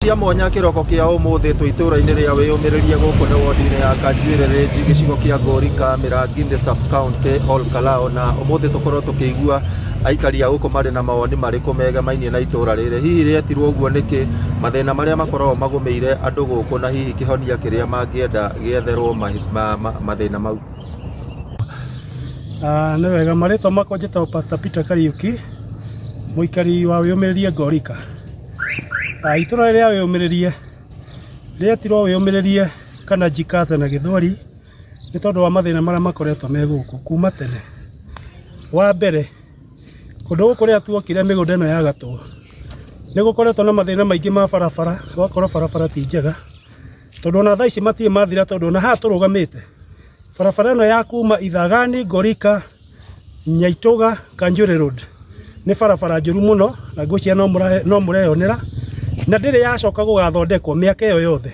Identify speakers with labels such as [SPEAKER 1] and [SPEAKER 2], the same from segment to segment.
[SPEAKER 1] Cia mwanya kĩroko kĩa ũmũthĩ twĩ itũũra-inĩ rĩa wĩyũmĩrĩrie gũkũ nĩ wodi-inĩ ya Kanjuĩrĩ Range gĩcigo kĩa Ngorika Mĩrangi-inĩ sub county Ol Kalou na ũmũthĩ tũkorwo tũkĩigua aikari a gũkũ marĩ na mawoni marĩkũ megemainie na itũũra rĩrĩ hihi rĩetirwo ũguo nĩkĩ mathĩna marĩa makoragwo magũmĩire andũ gũkũ na hihi kĩhonia kĩrĩa mangĩenda gĩetherwo mathĩna mau.
[SPEAKER 2] Nĩ wega, marĩtwa makwa njĩtagwo Pastor Peter Kariuki, mũikari wa Wĩyũmĩrĩrie Ngorika. Itũra rĩrĩa Wĩyũmĩrĩrie rĩetirwo Wĩyũmĩrĩrie kana Jikaze na Gĩthweri nĩ tondũ wa mathĩna marĩa makoretwo me gũkũ kuma tene. Wa mbere, kũndũ gũkũ rĩrĩa tuokire mĩgũnda ĩno yagatwo, nĩ gũkoretwo na mathĩna maingĩ ma barabara, gũgakorwo barabara ti njega, tondũ ona thaa ici matirĩ mathira tondũ ona haha tũrũgamĩte, barabara ĩno ya kuma Ithagani, Ngorika, Nyaitũga, Kanjũrĩ Road nĩ barabara njũru mũno na ngwĩciria no mũreyonera na ndĩrĩ yacoka gũgathondekwo mĩaka ĩyo yothe.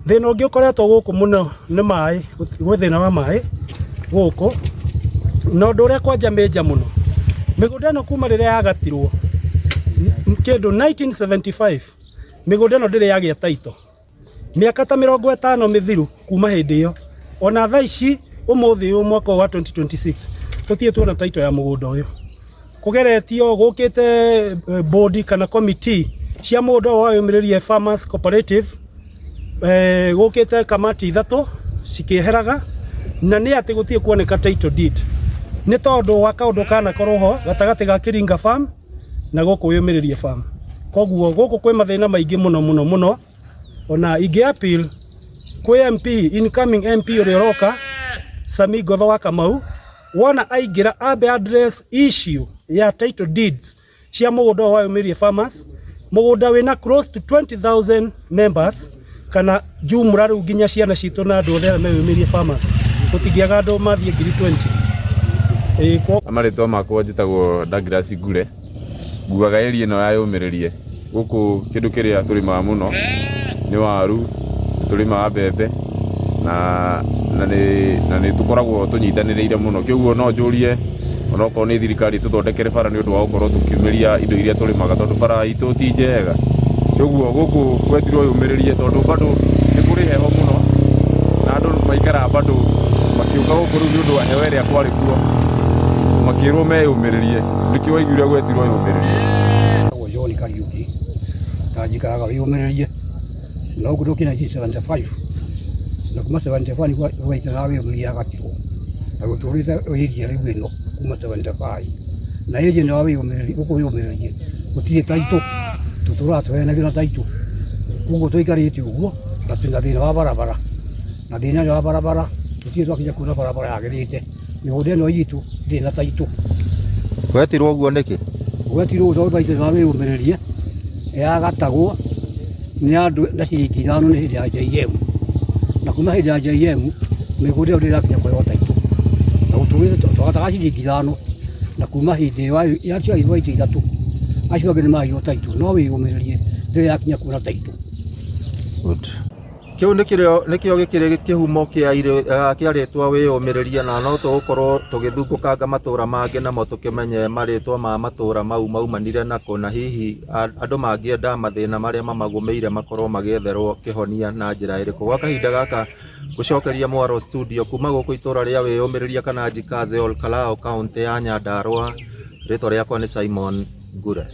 [SPEAKER 2] Thĩna ũngĩ ũkoretwo gũkũ mũno nĩ maĩ, gwĩ thĩna wa maĩ gũkũ na ũndũ ũrĩa kwanja mĩnja mũno, mĩgũnda ĩno kuma rĩrĩa yagatirwo kĩndũ 1975 mĩgũnda ĩno ndĩrĩ yagĩa title. Mĩaka ta 50 mĩthiru kuma hĩndĩ ĩyo, ona thaa ici ũmũthĩ ũyũ mwaka ũyũ wa 2026 tũtirĩ tuona title ya mũgũnda ũyũ. Kũgeretio gũkĩte board kana committee cia mũgũnda ũyũ wa Wĩyũmĩrĩrie Farmers Cooperative, gũkĩte kamati ithatũ cikĩeheraga na nĩ atĩ gũtirĩ kuoneka title deed nĩ tondũ wa kaũndũ kanakorwo ho gatagatĩ ga Kĩringa Farm na gũkũ Wĩyũmĩrĩrie Farm. Koguo gũkũ kwĩ mathĩna maingĩ mũno mũno mũno ona ingĩ appeal kwĩ MP, incoming MP ũrĩa ũroka Sami Ngotho wa Kamau, wona aingĩra ambe address issue ya title deeds cia mũgũnda ũyũ wa Wĩyũmĩrĩrie Farmers, mũgũnda wĩna close to 20,000 members kana jumla rĩu nginya ciana citũ na andũ othe arĩa me Wĩyũmĩrĩrie Farmers tũtingĩaga andũ mathiĩ ngiri 20. Ĩĩ.
[SPEAKER 3] Marĩtwa makwa njĩtagwo Douglas Ngure, nguaga area ĩno ya Yũmĩrĩrie. Gũkũ kĩndũ kĩrĩa tũrĩmaga mũno nĩ waru, nĩ tũrĩmaga mbembe na nĩ tũkoragwo tũnyitanĩrĩire mũno. Kĩoguo no njũrie onokorwo nĩ thirikari ĩtũthondekere bara nĩ ũndũ wa gũkorwo tũkiumĩria indo iria tũrĩmaga tondũ bara itũ ti njega. Kĩoguo gũkũ gwetirwo Yũmĩrĩrie tondũ bado nĩ kũrĩ heho mũno na andũ maikaraga bado makĩũka gũkũ rĩu nĩ ũndũ wa heho ĩrĩa kwarĩ kuo makĩrwo meyũmĩrĩrie nĩkĩo waiguire gwetirwo Yũmĩrĩrie.
[SPEAKER 4] Njĩtagwo John Kariuki na njikaraga Wĩyũmĩrĩrie na gũkũ ndokire 1975 na kuma 75 nĩguo twaikaraga Wĩyũmĩrĩrie yagatirwo na gũtũrĩte area rĩu ĩno kuma 75 na area ĩno ya Wĩyũmĩrĩrie gũkũ Wĩyũmĩrĩrie gũtirĩ title tũtũraga tũheanagĩra na title koguo tũikarĩte ũguo na twĩna thĩna wa barabara na thĩna ũyũ wa barabara tũtirĩ twakinya kuona barabara yagĩrĩte mĩgũnda ĩno itũ ndĩrĩ na title.
[SPEAKER 1] Gwetirwo ũguo nĩkĩ?
[SPEAKER 4] Gwetirwo ũguo tondũ title ya Wĩyũmĩrĩrie yagatagwo nĩ andũ na ciringi ithano nĩ hĩndĩ ya JM na kuma hĩndĩ ya JM mĩgũnda ĩyo ndĩrĩ ĩrakinya kũheo title na gũtũrĩte twagataga ciringi ithano na kuma hĩndĩ ĩyo yaciarirwo itũ ithatũ acio angĩ nĩ maheirwo title no Wĩyũmĩrĩrie ndĩrĩ yakinya kuona title.
[SPEAKER 1] Good. Kĩu nĩkĩo gĩkĩrĩ kĩhumo kĩa rĩtwa Wĩyũmĩrĩrie na no tũgũkorwo tũgĩthungũkanga matũra mangĩ namo tũkĩmenye marĩtwa ma matũra mau maumanire nakũ na hihi andũ mangĩenda mathĩna marĩa mamagũmĩire makorwo magĩetherwo kĩhonia na njĩra ĩrĩkũ. Gwa kahinda gaka ngũcokeria mwaro studio kuma gũkũ itũra rĩa Wĩyũmĩrĩria kana Jikaze Ol Kalou kaũntĩ ya Nyandarua, rĩtwa rĩakwa nĩ Simon Ngure.